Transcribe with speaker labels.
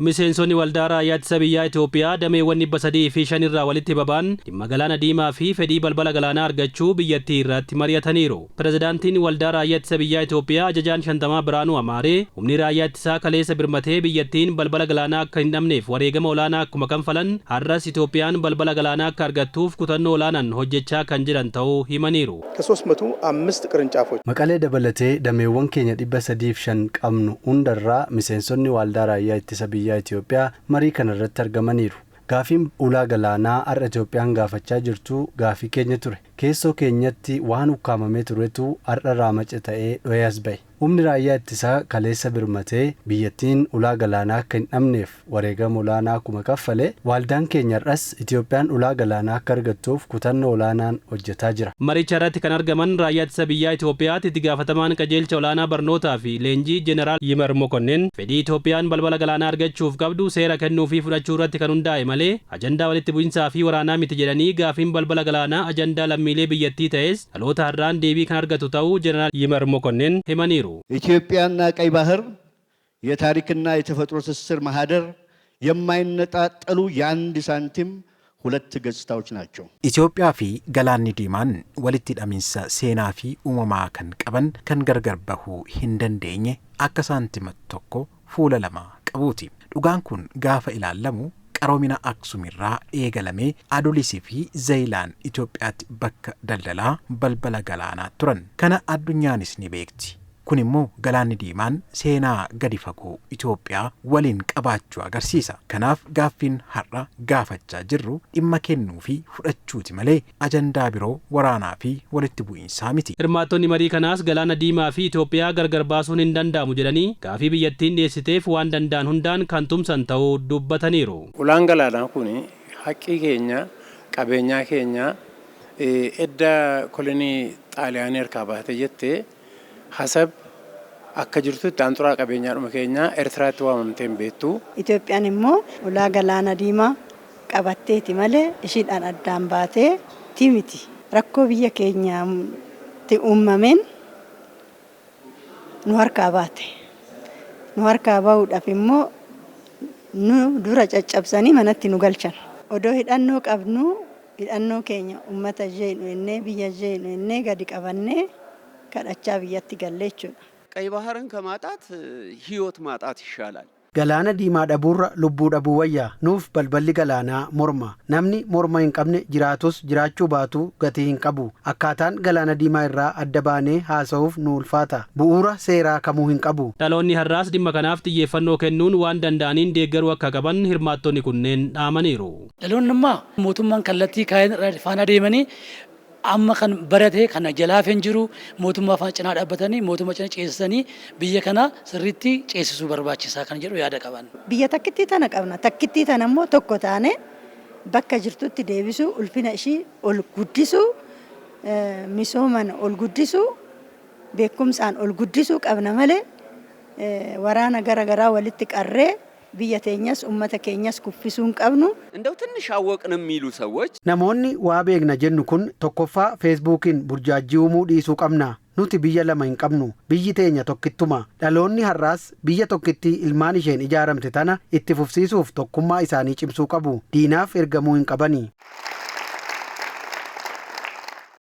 Speaker 1: Miseensonni Waldaa Raayyaa Ittisa Biyyaa Itoophiyaa dameewwan 305 irraa walitti baba'an dhimma Galaana Diimaa fi fedhii balbala galaanaa argachuu biyyattii irratti mari'ataniiru. Pirezidaantiin Waldaa Raayyaa Ittisa Biyyaa Itoophiyaa Ajajaan Shantamaa Birhaanuu Amaaree humni raayyaa ittisaa kaleessa birmatee biyyattiin balbala galaanaa akka hin dhabneef wareegama olaanaa akkuma kanfalan har'as Itoophiyaan balbala galaanaa akka argattuuf kutannoo olaanaan hojjechaa kan jiran ta'uu himaniiru.
Speaker 2: ከሶስት መቶ አምስት ቅርንጫፎች
Speaker 3: Maqalee dabalatee dameewwan keenya 305 qabnu hundarraa miseensonni Waaldaa Raayyaa Ittisa Biyyaa Itoophiyaa marii kana irratti argamaniiru. Gaafiin ulaa galaanaa har'a Itoophiyaan gaafachaa jirtu gaafii keenya ture. Keessoo keenyatti waan ukkaamamee turetu har'a raamace ta'ee dho'ee as ba'e. Humni raayyaa ittisaa kaleessa birmatee biyyattiin ulaa galaanaa akka hin dhabneef wareegama olaanaa akkuma kaffale, waaldaan keenya har'as Itoophiyaan ulaa galaanaa akka argattuuf kutannoo olaanaan hojjetaa jira.
Speaker 1: Maricha irratti kan argaman Raayyaa Ittisa Biyyaa Itoophiyaatti itti gaafatamaan qajeelcha olaanaa barnootaa fi leenjii Jeneraal Yimar Mokonnin fedhii Itoophiyaan balbala galaanaa argachuuf qabdu seera kennuu fi fudhachuu irratti kan hundaa'e malee ajandaa walitti bu'insaa fi waraanaa miti jedhanii, gaafiin balbala galaanaa ajandaa lammiilee biyyattii ta'es dhaloota har'aan deebii kan argatu ta'uu Jeneraal Yimar Mokonnin himaniiru.
Speaker 4: ኢትዮጵያና ቀይ ባህር የታሪክና የተፈጥሮ ትስስር ማህደር የማይነጣጠሉ የአንድ ሳንቲም ሁለት ገጽታዎች ናቸው።
Speaker 5: Itoophiyaa fi Galaanni Diimaan walitti hidhaminsa seenaa fi uumamaa kan qaban, kan gargar bahuu hin dandeenye, akka saantima tokko fuula lama qabuuti. Dhugaan kun gaafa ilaallamu qaroomina Aksuumirraa eegalamee Adulisii fi Zayilaan Itoophiyaatti bakka daldalaa balbala galaanaa turan. Kana addunyaanis ni beekti. Kun immoo Galaanni Diimaan seenaa gadi fagoo Itoophiyaa waliin qabaachuu agarsiisa. Kanaaf gaaffiin har'a gaafachaa jirru dhimma kennuu fi fudhachuuti malee ajandaa biroo waraanaa fi walitti bu'iinsaa miti.
Speaker 1: Hirmaattonni marii kanaas Galaana Diimaa fi Itoophiyaa gargar baasuun hin danda'amu jedhanii, gaafii biyyattiin dhiyeessiteef waan danda'an hundaan kan tumsan ta'uu dubbataniiru.
Speaker 6: Ulaan galaanaa kun haqqii keenya, qabeenyaa keenya, edda kolonii Xaaliyaanii harkaa baate jettee Hasab akka jirtutti aanxuraa qabeenyaadhuma keenya Eertiraatti waamamtee hin beektu.
Speaker 7: Itoophiyaan immoo ulaa Galaana Diimaa qabatteeti malee ishiidhaan addaan baatee ti miti. Rakkoo biyya keenyaatti uumameen nu harkaa baate. Nu harkaa bahuudhaaf immoo nu dura caccabsanii manatti nu galchan. Odoo hidhannoo qabnu, hidhannoo keenya uummata ishee jennee, biyya ishee jennee gadi qabannee kadhachaa biyyatti galle jechuudha.
Speaker 8: ቀይ ባህርን ከማጣት ህይወት ማጣት ይሻላል።
Speaker 9: Galaana Diimaa dhabuurra lubbuu dhabuu wayya. Nuuf balballi galaanaa morma. Namni morma hin qabne jiraatus jiraachuu baatu gatii hin qabu. Akkaataan Galaana Diimaa irraa adda baanee haasa'uuf nu ulfaata. Bu'uura seeraa kamuu hin qabu.
Speaker 1: Dhaloonni har'aas dhimma kanaaf xiyyeeffannoo kennuun waan danda'aniin deeggaruu akka qaban hirmaattonni kunneen dhaamaniiru.
Speaker 10: Dhaloonni ammaa mootummaan kallattii kaayeen faana deemanii, amma kan barate kana jalaaf hin jiru, mootummaa faana cinaa dhaabbatanii, mootummaa cina ceesisanii, biyya kana sirriitti ceesisuu barbaachisaa kan jedhu yaada qaban.
Speaker 7: Biyya takkittii tana qabna. Takkittii tana immoo tokko taane bakka jirtutti deebisuu, ulfina ishii ol guddisuu, misooman ol guddisuu, beekumsaan ol guddisuu qabna malee waraana gara garaa walitti qarree biyya teenyas ummata keenyas kuffisuu hin qabnu.
Speaker 8: እንደው ትንሽ አወቅን የሚሉ ሰዎች
Speaker 9: Namoonni waa beekna jennu kun tokkoffaa Feesbuukiin burjaajii uumuu dhiisuu qabna. Nuti biyya lama hin qabnu. Biyyi teenya tokkittuma. Dhaloonni har'aas biyya tokkittii ilmaan isheen ijaaramte tana itti fufsiisuuf tokkummaa isaanii cimsuu qabu. Diinaaf ergamuu hin qabani.